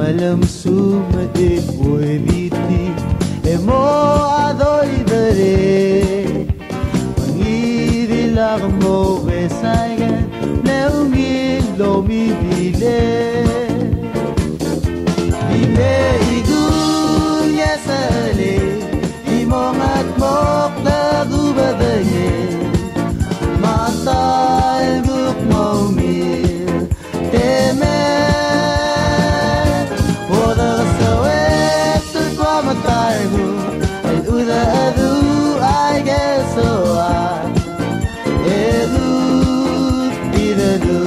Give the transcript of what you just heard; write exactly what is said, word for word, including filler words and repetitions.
Alem sumechei kuebiti e mo a doiderei. Ngii di lak mo besaige ne ungil lomibile. Di me idu ngesele di mo ngat mok lagubedenge. Matal duk mo mir. Teme, bodo soe, tu tua mataegu, el uda edu, aike soa, edu, idedu,